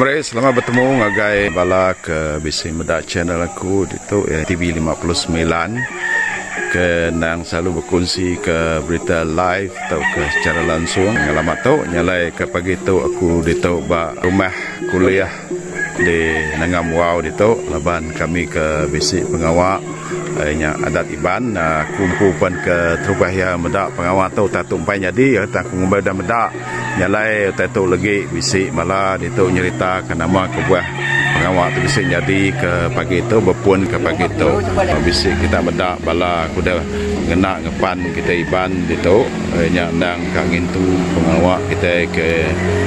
Meri selamat betemu ngagai bala ke bisi meda channel aku ditu iya TV 59 ke endang selalu bekunsi ke berita live tauka secara langsung ngelama tu nyalai ke pagi tu aku ditu ba rumah kuliah di Nanga Muau ditu laban kami ke bisi pengawa nya adat Iban aku empu pen ke terubah iya meda pengawa tu tang tu empai nyadi tang aku ngumbai udah meda. Nya alai utai tu legi bisi bala ditu nyerita ke nama kebuah pengawa tu bisi nyadi ke pagi tu bepun ke pagi tu. Bisi kita meda bala ke udah ngena ngepan kitai Iban ditu nya endang ka ngintu pengawa kitai ke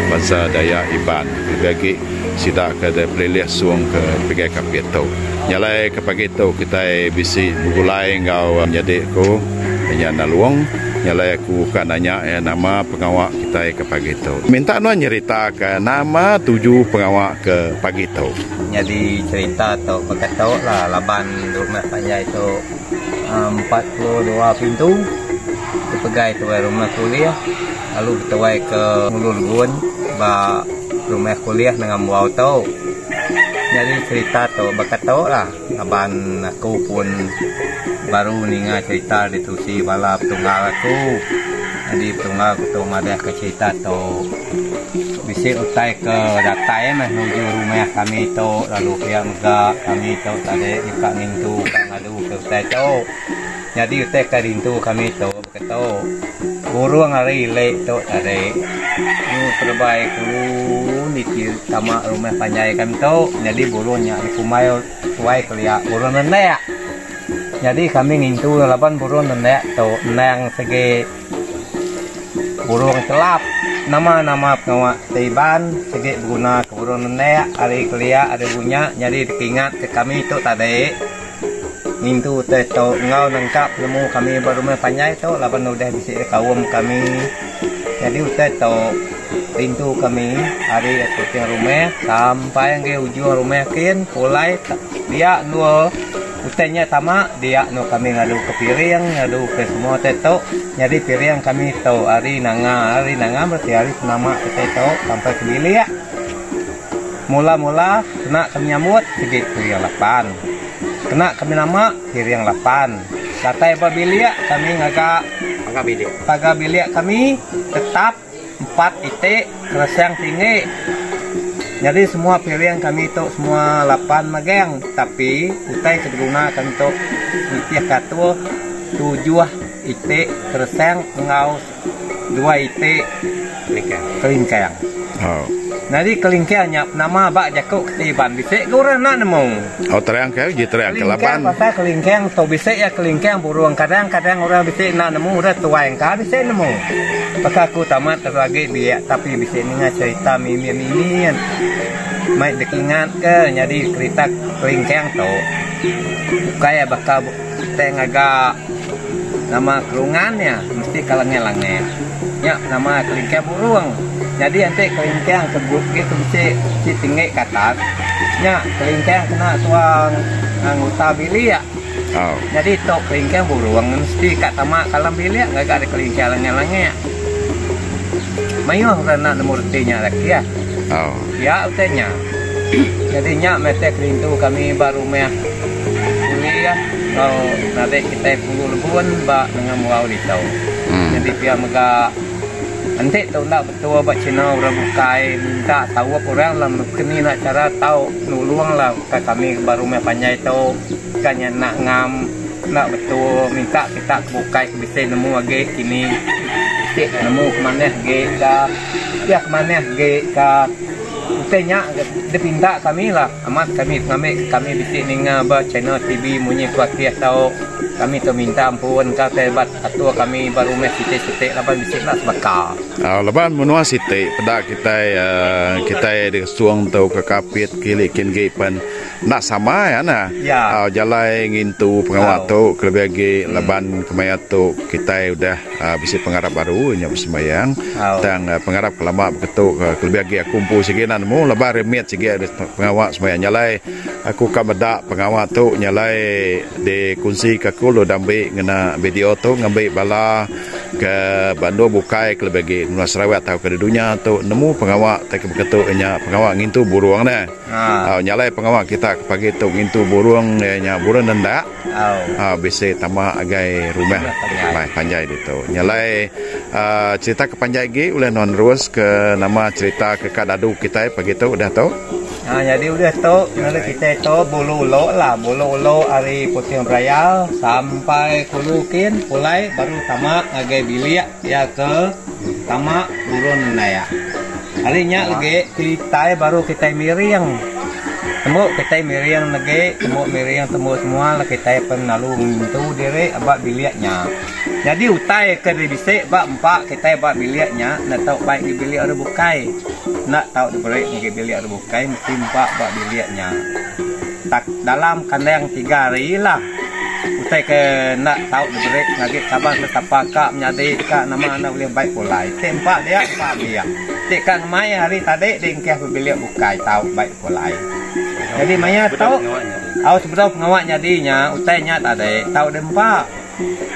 bansa Dayak Iban lebih agi sida ke da pelilih Song ke Pigai Kapit tu. Nya alai ke pagi tu kitai bisi begulai enggau menyadi ku nya Nalong. Nya alai aku ka nanya iya nama pengawa kitai ke pagi tu. Minta nuan nyerita ke nama tuju pengawa ke pagi tu. Nyadi cherita tu baka tu lah laban rumah panjai tu 42 pintu dipegai tuai rumah kuliah lalu betuai ke Ulu Legun ba rumah kuliah nengah Muau tu. Nyadi cherita tu baka tu lah. Laban aku pun baru ninga cherita ditusi bala petunggal aku. Nyadi petunggal aku tu madahka cherita tu bisi utai ke datai meh nuju rumah kami tu lalu pia mega kami tu tadi nyuka ngintu ka ngadu ke utai tu. Nyadi utai ke rindu kami tu baka tu burung ari ili tu tadi nyu terebai kulu niti tama rumah panjai kami tu nyadi burung nya dikumbai tuai kelia burung nendak. Nyadi kami ngintu laban burung nendak tu endang sigi burung chelap. Nama nama pengawa ti Iban sigi beguna ke burung nendak ari kelia ari bunya nyadi dipingat ke kami tu tadi. Ngintu utai tu enggau nengka penemu kami ba rumah panjai tu laban udah bisi dikaum kami. Nyadi utai tu rindu kami ari puting rumah sampai ngagai ujung rumah kin pulai dia endur utai nya tama dia endur kami ngadu ke piring ngadu ke semua utai tu. Nyadi piring kami tu ari nanga ari nanga bereti ari penama kitai tu sampai ke bilik. Mula-mula kena kami nyambut sigi piring lapan. Kena kami nama piring lapan. Datai ba bilik kami ngaga pagar bilik kami tetap empat iti keresang tinggi. Nyadi semua piring kami tu semua lapan magang tapi utai ke diguna kami tu nitihka atur tujuh iti keresang enggau Dua iti kelingkang. Nyadi kelingkang nya penama ba jaku keti Iban bisi ke orang enda nemu. Oh terang ke uji terang ke laban. Kelingkang pasal kelingkang tu bisi iya kelingkang burung kadang kadang orang bisi enda nemu orang tuai engka bisi nemu. Baka aku tamat lalu agi biak tapi bisi ninga cherita mimit mimit mai dikingat ke nyadi kerita kelingkang tu ukai iya baka Kitai ngaga nama kerungan nya mesti ka langit-langit. Nya nama kelingkang burung. Nyadi enti kelingkang ke ke bisi ti tinggi ke atas nya kelingkang kena suang anggota bilik. Nyadi tu kelingkang burung mesti ka tama ka dalam bilik ngaga deh kelingkang langit-langit. Mayuh orang enda nemu reti nya laki ah. Pia utai nya. Nyadi nya meh tai kerindu kami ba rumah kuli enggau nadik kitai Pulu Lebun ba Nengah Muau ditu. Nyadi pia mega enti tu enda betul ba channel orang bukai minta saup orang lah keni enda chara tau nulung lah ka kami ba rumah panjai tu ka nya enda ngam enda betul minta kita ke bukai ke bisi nemu agi kini bisi nemu ke manah agi ka pia ke manah agi ka. Utai nya dipinta kami lah amat kami ngambi kami bisi ninga ba channel TV munyi ku akih tau kami tu minta ampun ka tai ba atur kami ba rumah siti siti laban bisi enda sebaka. Laban menua siti peda kitai kitai diresung tu ke kapit kili kin gi pen enda sama ya nah jalai ngintu pengawa tu kelebih agi laban kemaya tu kitai udah Bisi pengarap baru inya besembayang tang pengarap ke lama beketu ke kelebih agi aku empu sigi enda nemu laban remit sigi ari pengawa sembayang nya alai aku ka meda pengawa tu nya alai dikunsi ka aku lalu dambi ngena video tu ngambi bala ke ba endur bukai kelebih agi. di menua Sarawak tauka di dunya tu nemu pengawa tai ke beketu iya nya pengawa ngintu burung neh. Au nya alai pengawa kita ke pagi tu ngintu burung iya nya burung nendak au bisi tama agai rumah rumah panjai ditu. Nya alai aaa cerita ke panjai agi ulih nuan nerus ke nama cerita ke ka dadu kitai pagi tu udah tu. Ha nyadi udah tu lalu kitai tu bulu ulo lah bulu ulo ari Puting Berayau sampai kulu kin pulai baru tama ngagai bilik iya ke tama burung nendayak. Ari nya legi kitai baru kitai miring. Tembu kitai miring legi tembu miring tembu semua lalu kitai pen lalu ngintu diri ba bilik nya. Nyadi utai ke bisi ba empa kitai ba bilik nya enda tau bai ngi bilik orang bukai. Enda tau diberi ngagai bilik orang bukai mesti empa ba bilik nya. Tak dalam kandang tiga hari lah utai ke enda tau diberi ngagai kaban ke sapa ka menyadi ka nama enda ulih bai pulai. Ti empa dia empa biak. Ti ka ngemai hari tadi diengkah ba bilik bukai tau bai pulai. Jadi maya tu au sebedau pengawa nyadi nya utai nya tadi tau diempa.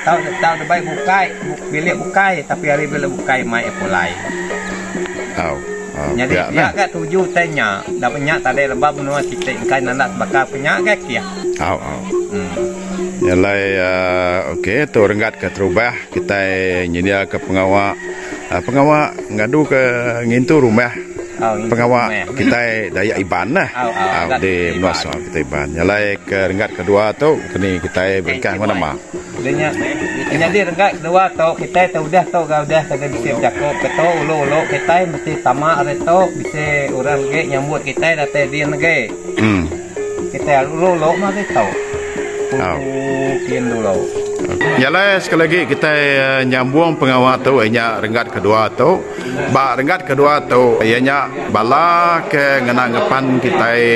Tau tau debai bukai bilik bukai tapi ari bilik bukai mai iya pulai. Au. Nyadi pia ga tuju utai nya dap nya tadi leba menua siti engkai nanda sebaka ke nya ga kih. Au au. Nya alai okey tu renggat ke terubah kitai nyediaka pengawa pengawa ngaduka ngintu rumah pengawa kitai Dayak Iban lah di menua Sarawak kitai Iban. Nya alai ke renggat kedua tu keni kitai berengkah enggau nama. Nyadi renggat kedua tu kitai tu udah tu ga udah ke bisi bejaku ke tu ulu ulu kitai mesti tama ari tu bisi orang agi nyambut kitai datai din agi. Kitai ulu ulu mah agi tu. Ulu kin dulu. Nya alai sekali agi kitai nyambung pengawa tu iya nya renggat kedua tu. Ba renggat kedua tu iya nya bala ke ngena ngepan kitai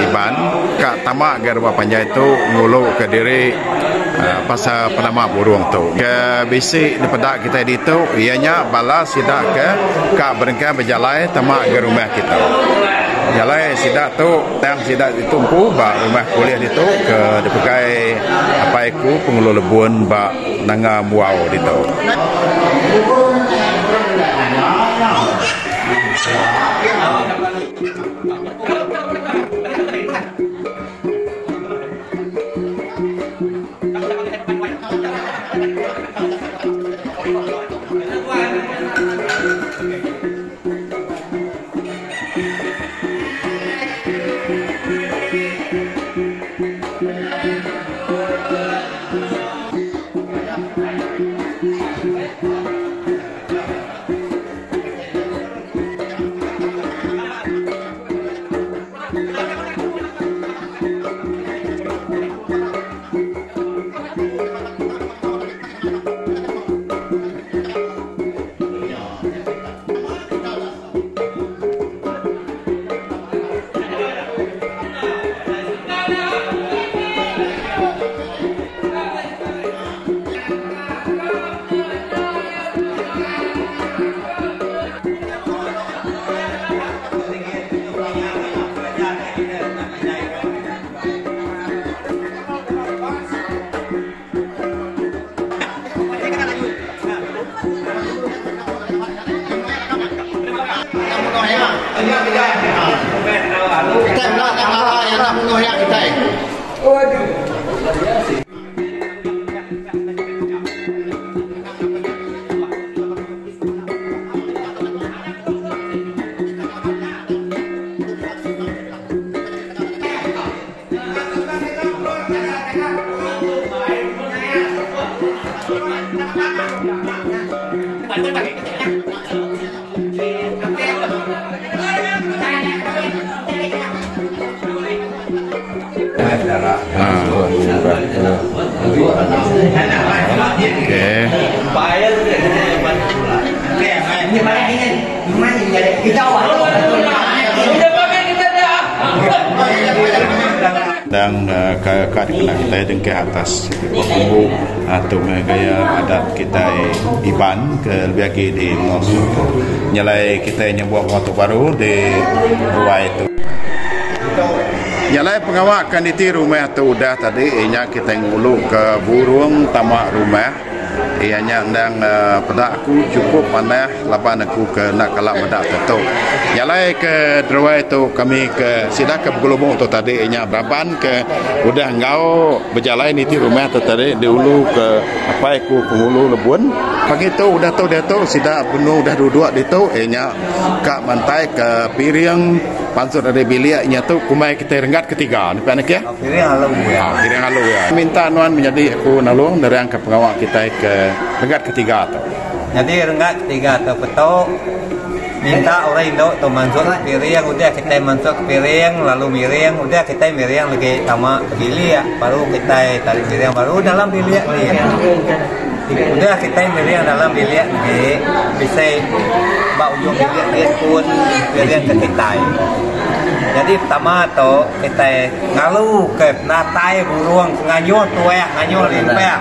Iban ka tama ga rumah panjai tu ngulu ka diri pasal penama burung tu. Ke bisi dipeda kitai ditu iya nya bala sida ke ka berengkah bejalai tama ga rumah kita. Jalai sida tu tang sida ditu empu ba rumah kulih ditu ke dipegai apai ku Pengeluh Lebun ba Nanga Muau ditu. Endang ka ka dikena kitai dengkeh atas bumbu tu meh gaya adat kitai Iban ke lebih agi di menua Singapore. Nya alai kitai nyebut menua tu baru di ruai tu. Nya alai pengawa ke niti rumah tu udah tadi iya nya kitai ngulu ke burung tama rumah. Iya nya endang peda aku chukup manah laban aku ke enda kala meda tu tu. Jalai ke deruai tu kami ke sida ke begelumu tu tadi iya nya beraban ke udah enggau bejalai niti rumah tu tadi diulu ke apai ku Penghulu Lebun. Pagi tu udah tu diatu sida benung udah duduk ditu iya nya ka mantai ke piring pansut ari bilik inya tu kumbai kitai renggat ketiga ne pia ne kih. Piring alu iya. Piring alu iya. Minta nuan menyadi aku nulung nerangka pengawa kitai ke renggat ketiga tu. Nyadi renggat ketiga tu petu minta orang indu tu mansut piring udah kitai mansut piring lalu miring udah kitai miring lagi tama ke bilik baru kitai tali miring baru dalam bilik din. Udah kitai miring dalam bilik lagi bisi ba ujung bilik din pun piring ke kitai. Nyadi pertama tu kitai ngalu ke penatai burung ke nganyuh tuah, nganyuh limpah,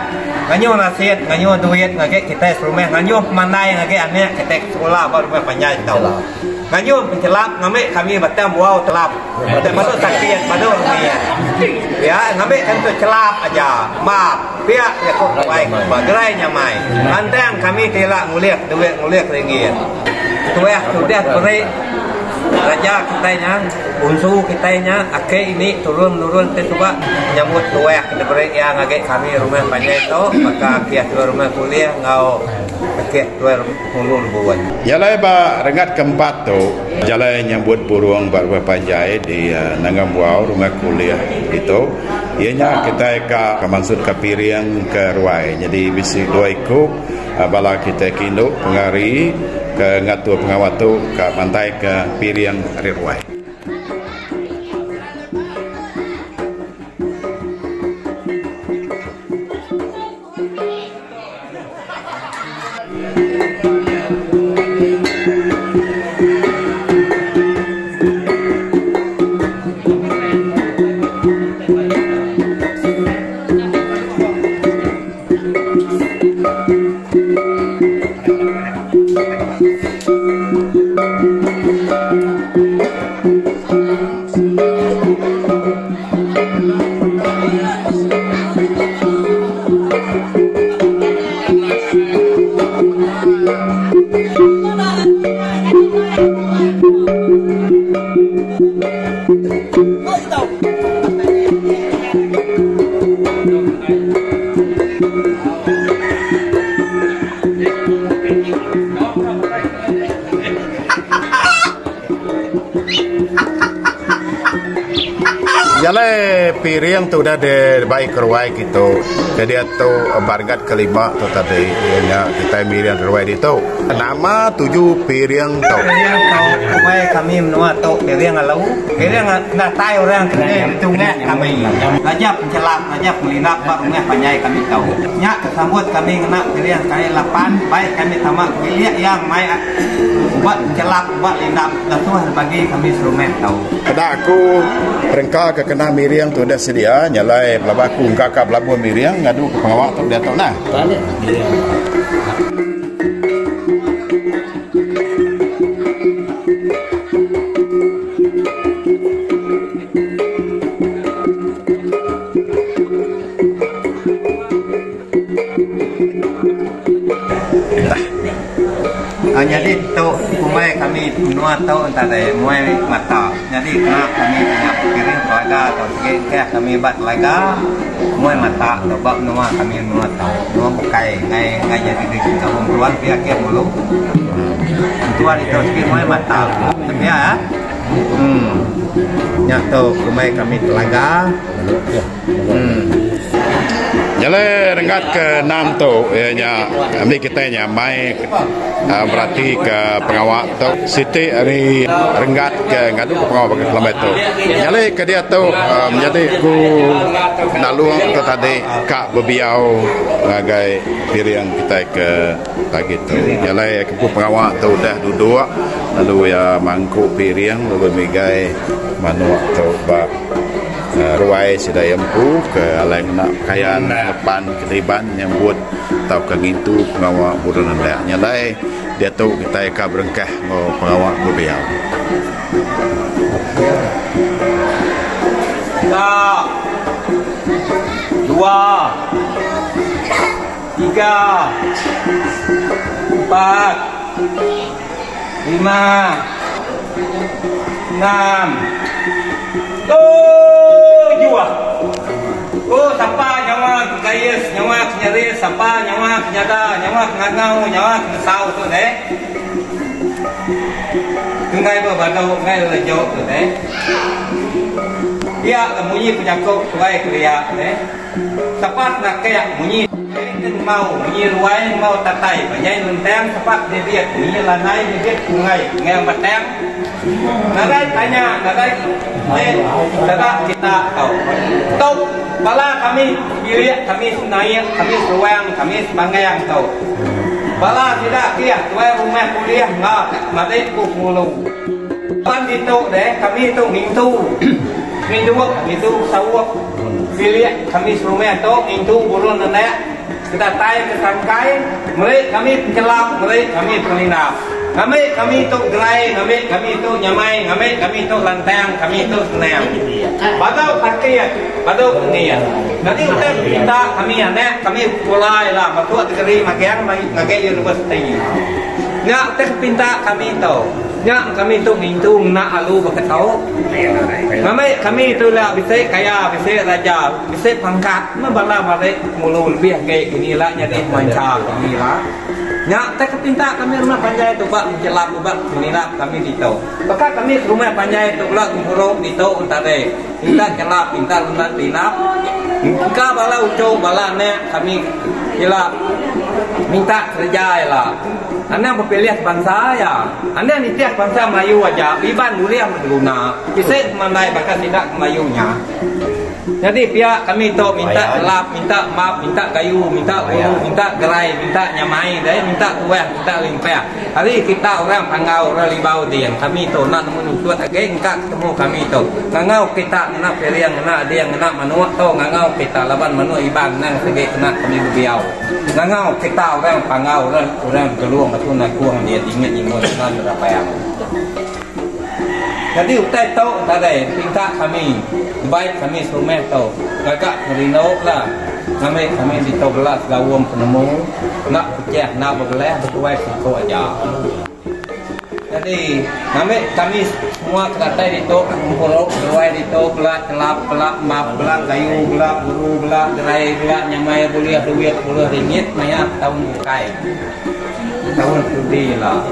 nganyuh nasit, nganyuh duit ngagai kitai serumah, nganyuh pemandai ngagai anak kitai ke sekula ba rumah panjai tu. Nganyuh penchelap ngambi kami batang buau telap enti badu sakit badu rengit. Pia ngambi kan tu chelap aja map pia jaku tuai ba gerai nyamai. Lantang kami ti ila ngulih duit ngulih ringgit. Tuah ke udah diberi. Raja kitai nya, unsu kitai nya, ake ini turun menurun ti suba nyambut tuah ke diberi iya ngagai kami rumah panjai tu baka akih tuai rumah kulih enggau akih tuai hulu lebuan. Jalai ba renggat keempat tu, jalai nyambut burung ba rumah panjai di Nanga Buau Rumah Kulih ditu iya nya kitai ka mansutka piring ke ruai nyadi bisi dua iku. Bala kitai ke indu pengari ke ngatur pengawa tu ka mantaika piring ari ruai. Jalai piring tu udah dibai ke ruai kitu. Ke diatu ba renggat kelima tu tadi iya nya kitai miring ruai ditu. Nama tuju piring tu? Piring tu kumbai kami menua tu piring alu. Piring datai orang ke ditungak kami. Raja penchelap. Taja pengelindap ba rumah panjai kami tau. Nya ke sambut kami ngena piring sekali lapan bai kami tama ke bilik iya ngemai ubat penchelap ubat lindap dasuh dibagi kami serumah tau. Peda aku perengka ke kena miring tu udah sedia nya alai pelaba aku engka ka belabuh miring ngadu ke pengawa tu diatu nah. Nyadi tu kumbai kami menua tu enta deh muai mata. Nyadi kena kami nyap piring telaga tau sigi engkah kami ba telaga muai mata tu ba menua kami menua tu. Menua bukai enggai enggai nyadi diri kampung tuan pia kieh mulu. Tuan ditu sigi muai mata pia. Em. Nya tu kumbai kami telaga. Em. Jalai renggat ke enam tu iya nya ambi kitai nya mai berati ke pengawa tu siti ari renggat ke ngadu ke pengawa baka kelambai tu. Jalai ke diatu menyadi ku nalung tu tadi ka bebiau ngagai piring kitai ke pagi tu. Jalai ke pengawa tu udah duduk. Lalu iya mangku piring lalu migai manuk tu ba ruai sida iya empu ke alai ngena pekayan ngepan keriban nyambut tauka ngintu pengawa burung nendak. Nya alai diatu kitai ka berengkah enggau pengawa bebiau. Tiga, dua, tiga. Tiga, empat, lima, enam, tujuh. Oh sapa nyawa ke gais, nyawa ke nyeris, sapa nyawa ke nyada, nyawa ke ngangau, nyawa ke nesau tu deh. Enggai ba badu, enggai lelejuk tu deh. Pia ke munyi pejaku tuai kelia deh. Sepat ngakek munyi ngemau munyi ruai enggau tatai panjai lentang sepat bibit munyi lanai bibit pungai enggau batang nadai tanya nadai deka kita tau tu bala kami sebilik kami senaik kami seruang kami sepanggang tu bala sida kih tuai rumah pulih enggau madik ku pengulu pan ditu deh kami tu ngintu ngindup ngintu saup. Bilik kami serumah tu ngintu burung nenek ke datai ke sangkai meri kami penchelap meri kami pengelindap. Ngambi kami tu gerai ngambi kami tu nyamai ngambi kami tu lantang kami tu senang. Badu sakit badu nengit. Nyadi utai pinta kami anak kami besekula ila masuk degree magang ngagai universiti. Nya utai pinta kami tu. Nya kami tu ngintu ngena alu baka tu. Ngambi kami tu ila bisi kaya, bisi raja, bisi pangkat meh bala marik ngulu lebih agi kini ila nyadi pemancha kini ila. Nya tai ke pinta kami rumah panjai tu ba Menjelap ba Menilap kami ditu. Baka kami rumah panjai tu bela gempuru ditu entadi minta jelap minta linap engka bala uchu bala anak kami ila minta kereja ila. Anang bepilih bansa iya. Anang nitih bansa Melayu aja, Iban ulih meh beguna. Bisi pemandai baka sida ke Melayu nya. Nyadi pia kami tu minta gelap, minta map, minta gayu, minta guru, minta gerai, minta nyamai deh, minta tuah, minta limpah. Ari kita orang Panggau, orang Libau din, kami tu enda nemu nusut agi engka ketemu kami tu. Ngangau kita ngena piring, ngena ading, ngena manuk tu ngangau kita laban manuk Iban endang sigi kena kami bebiau. Ngangau kita orang Panggau orang orang Gelung aku nangkung dia dingit nyingut enggau nerapang. Nyadi utai tu tadai pinta kami baik kami serumah tu ngaga pengerindu lah ngambi kami ditu bela segaum penemu enda pecah enda bebelah betuai siku aja. Nyadi ngambi kami semua ke datai ditu ke gempuru keruai ditu bela chelap bela map bela gayu bela guru bela gerai bela nyamai bulih duit puluh ringgit maya taun bukai taun sudi ila.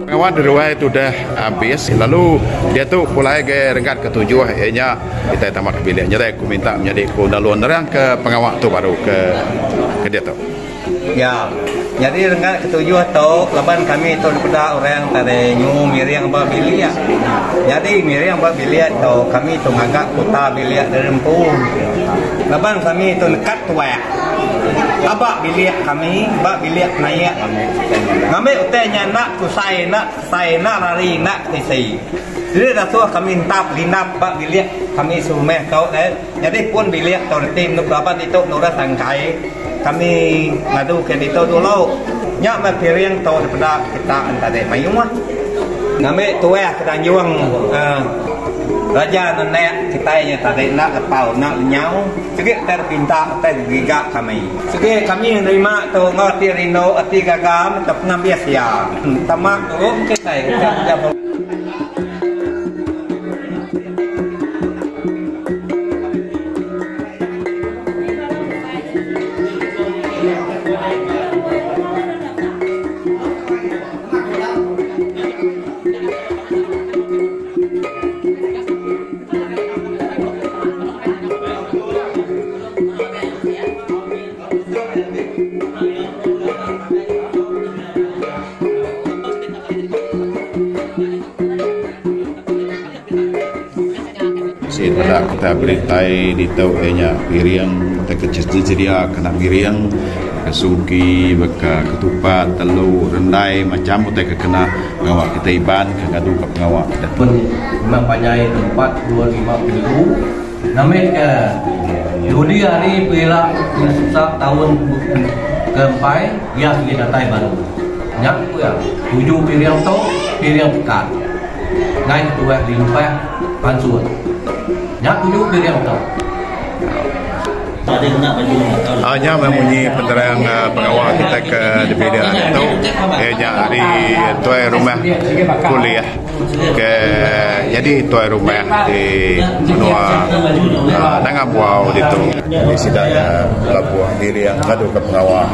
Pengawa deruai tu udah abis lalu diatu pulai gai renggat ketujuh iya nya kitai tama ke bilik. Nyadi aku minta menyadi ku lalu nerang ke pengawa tu baru ke ke diatu. Ya. Nyadi renggat ketujuh tu laban kami tu dipeda orang tadi nyu miring ba bilik. Nyadi miring ba bilik tu kami tu ngaga kuta bilik diri empu. Laban kami tu nekat tuak. Aba bilik kami ba bilik penaik ngambi utai nya enda kusai enda kesai enda rari enda ketisi. Diri dasuh kami entap lindap ba bilik kami serumah tu eh nyadi pun bilik tu reti menu laban ditu nurah sangkai kami ngadu ke ditu dulu. Nya meh piring tu dipeda kita enta deh mayuh. Ngambi tuah ke tanjung uhh raja nenek kitai nya tadi enda lepau enda lenyau. Sigi utai dipinta utai digiga kami. Sigi kami nerima tu enggau ati rindu ati gaga meh pengabis iya. Tama dulu meh kitai udah. Sida. Meda kita berintai ditu iya nya piring tauka sedia kena miring baka sungki baka ketupat telu rendai macam utai ke kena pengawa kitai Iban ke ngadu ka pengawa kitai tu. Rumah panjai 45 pintu ngambika dudi hari pila ngesusa taun ke empai iya sigi datai baru. Nya ku iya, tuju piring tu piring pekat ngai ketuah limpah pansut. Nya tuju piring tu. Nya meh munyi penerang pengawa kitai ke dipilih hari tu iya nya ari tuai rumah kuliah ke nyadi tuai rumah di menua Nanga Buau ditu. Nyadi sida iya belabuh ngiring ngadu ke pengawa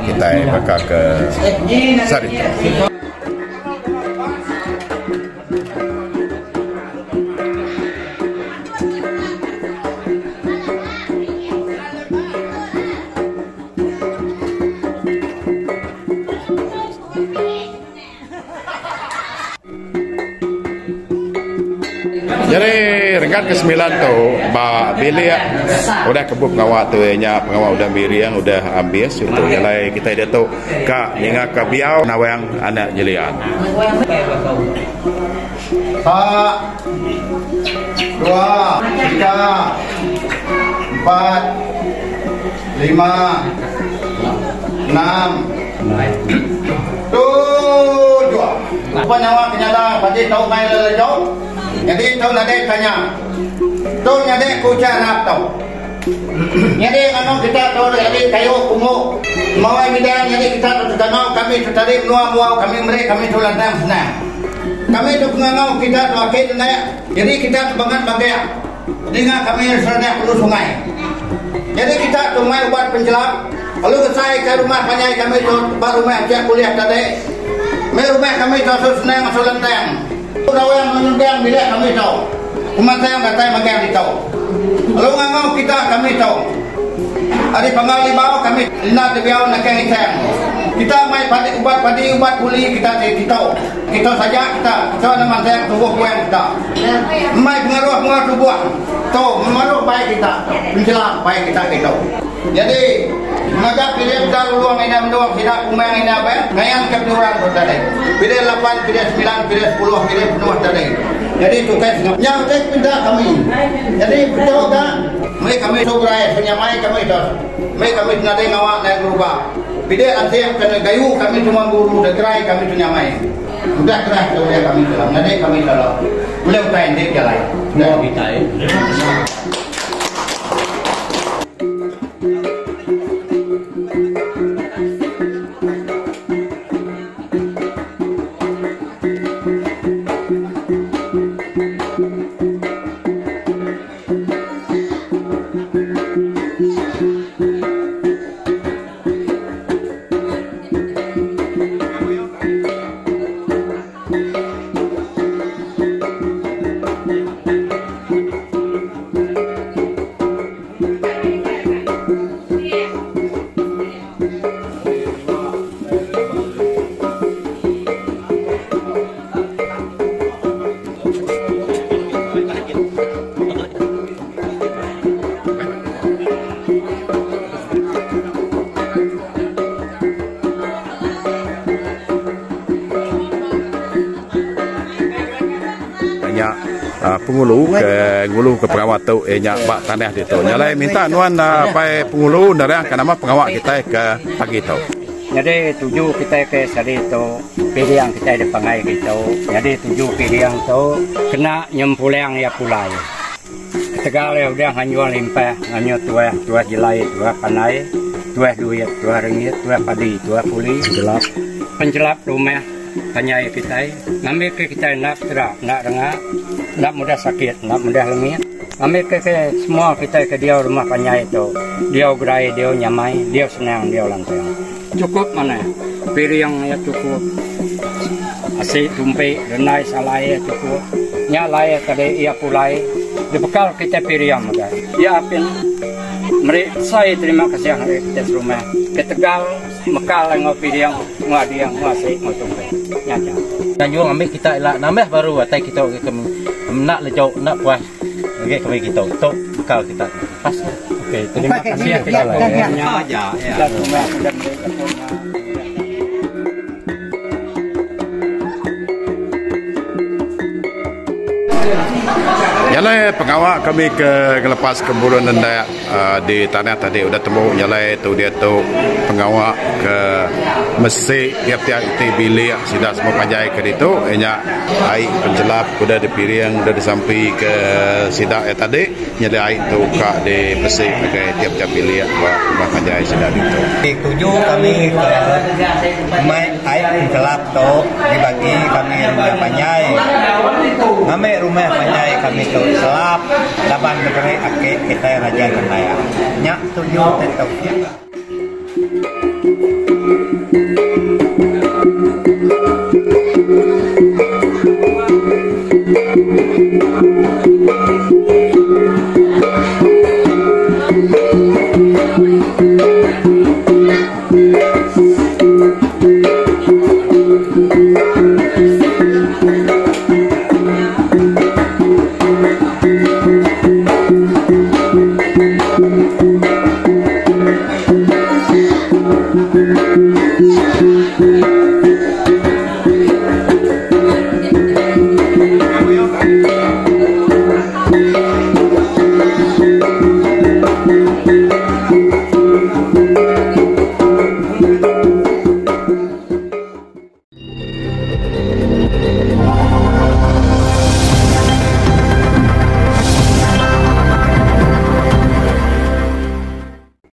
kitai baka ke sehari tu. Nyadi renggat ke semilan tu ba bilik udah ke pengawa tu iya nya pengawa udah miring udah ambis tu jalai kitai diatu ka ninga ka biau nawang anak nyelian. Empat, dua, tiga, empat, lima, enam, tujuh. Upa nyawa ke nyada pagi tau mai lelejo. Nyadi tu nadai tanya. Tu nyadi ku ucha arap tu. Nyadi nganu kita tu nyadi kayu pungu mawai bidang nyadi kita tu tetangau kami tu tadi menua muau kami meri kami tu lantang senang. Kami tu pengangau kita tu aki nenek nyadi kita tu bangat bagak ninga kami seradak ulu sungai. Nyadi kita tu mai ubat penchelap lalu ngesai ka rumah panjai kami tu ba rumah aja kuliah tadi. Meh rumah kami tu asu senang asu lantang. Rawang ngenundang bilik kami tu. Pemansang datai magang ditu. Lalu ngangau kita kami tu. Ari Panggau Libau kami enda tebiau nakang isang. Kita mai padi ubat padi ubat puli kita ti ditu. Kita saja kita kita enda mansang tubuh puang kita. Mai pengaruh enggau tubuh tu memaruh bai kita penchelam bai kita ditu. Nyadi ngaga pilih peda lulong ina mendung sida kumang ina abang ngayan ke penyuran tu tadi. Pilih lapan, pilih semilan, pilih sepuluh, pilih penuh tadi. Nyadi tu ukai sengapa. Nya utai ke pinta kami. Nyadi betul ka meri kami tu gerai senyamai kami tu. Meri kami tu nadai ngawa nadai ngeruba. Pilih lansing ke gayu kami cuma guru da gerai kami tu nyamai. Udah gerah ke ulih kami tu lah. Nyadi kami tu lah. Ulih utai enti bejalai. Semua kitai. Nya pengulu ke ngulu ke pengawa tu iya nya ba tanah ditu. Nya alai minta nuan apai pengulu nerangka nama pengawa kitai ke pagi tu. Nyadi tuju kitai ke sehari tu piring kitai dipangai kitu. Nyadi tuju piring tu kena nyempulang iya pulai. Ketegal iya udah nganjung limpah nganjung tuah, tuah jelai, tuah pandai, tuah duit, tuah ringgit, tuah padi, tuah puli, penjelap, penjelap rumah panjai kitai ngambika kitai enda petera, enda renga, enda mudah sakit, enda mudah lengit. Ngambika ke semua kitai ke diau rumah panjai tu diau gerai, diau nyamai, diau senang, diau lantang. Chukup manah. Piring iya chukup. Asi tumpi rendai salai iya chukup. Nya alai tadi iya pulai dibekal kitai piring mega. Iya apin meri besai terima kasih ngagai kitai serumah ketegal mekal enggau piring enggau ading enggau asi enggau tumpi. Nya aja. Nganjung ambi kita ila nambah baru atai kita ke enda lejuk enda puas. Ngagai kami kitu tu bekal kita. Pas. Okey, terima kasih kita. Nya aja. Nyalai pengawa kami ke ngelepas ke burung nendak di tanah tadi udah tembu nyalai tu diatu pengawa ke mesi tiap-tiap iti bilik sida semua panjai ke ditu iya nya ai penchelap udah dipiring udah disampi ke sida iya tadi nyadi ai tu ka dibesi ngagai tiap-tiap bilik ba rumah panjai sida ditu. Tuju kami ke mai ai penchelap tu dibagi kami rumah panjai. Ngambi rumah panjai kami tu selap laban diberi aki kitai Raja Gendaya. Nya tuju ti tu.